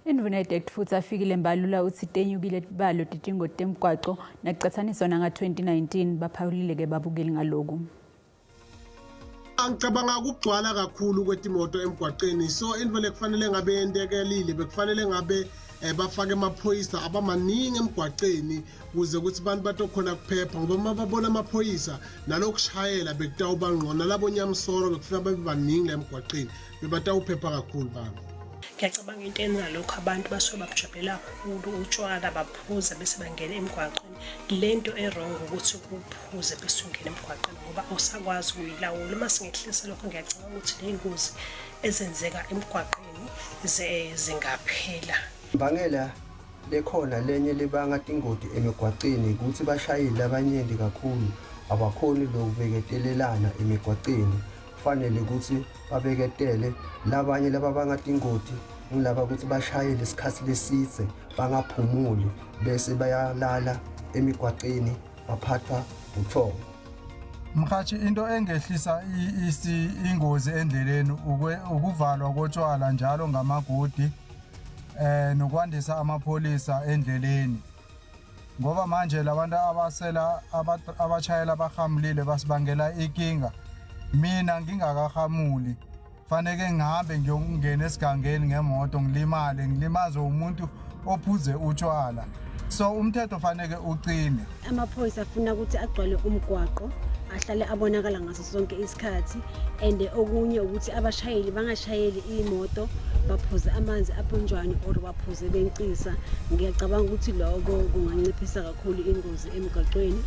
Indvuna yetekutfutsa Fikile Mbalula utsi tenyukile tibalo tetingoti temgwaco nakucatsaniswa nanga-2019. Baphawulile-ke babukeli ngaloku. Angicabanga ukugcwala kakhulu kwetimoto emgwaqeni, so into lekufanele ngabe yentekelile bekufanele ngabe bafake amaphoyisa abamaningi emgwaqeni kuze ukuthi abantu batokhona kuphepha, ngoba uma babona amaphoyisa nalokushayela bekutawuba ngqono, nalabo nyamsoro bekufuna babe baningi la emgwaqeni, bebatawuphepha kakhulu bantu. Ngiyacabanga into enza lokho, abantu basuke babujabulela kakhulu utshwala, baphuza bese bangena emgwaqeni. Lento e-wrong ukuthi uphuze bese ungena emgwaqeni, ngoba awusakwazi ukuyilawula. Uma singehlisa lokho, ngiyacabanga ukuthi ney'ngozi ezenzeka emgwaqeni zingaphela. Imbangela lekhona lenye lebanga tingoti emigwaceni ukuthi bashayeli labanyenti kakhulu abakhoni lokubeketelelana emigwaceni. Kufanele ukuthi babeketele. Labanye lababanga tingoti ngilaba ukuthi bashayele isikhathi lesidze bangaphumuli, bese bayalala emigwaceni, baphathwa buthongo. Mhathi, into engehlisa ingozi endleleni ukuvalwa kotshwala njalo ngamagodi nokwandisa amapholisa endleleni, ngoba manje labantu abasela abashayela bahamulile basibangela inkinga. Mina ngingakahamuli faneke ngihambe ngiyongena esigangeni ngemoto, ngilimale, ngilimaze umuntu ophuze utshwala, so umthetho faneke uqine. Amaphoyisa afuna ukuthi agcwale umgwaqo, ahlale abonakala ngaso sonke isikhathi. And okunye ukuthi abashayeli bangashayeli imoto baphuze amanzi aponjwane or baphuze bencisa. Ngiyacabanga ukuthi lokho kunganciphisa kakhulu ingozi emgwaqweni.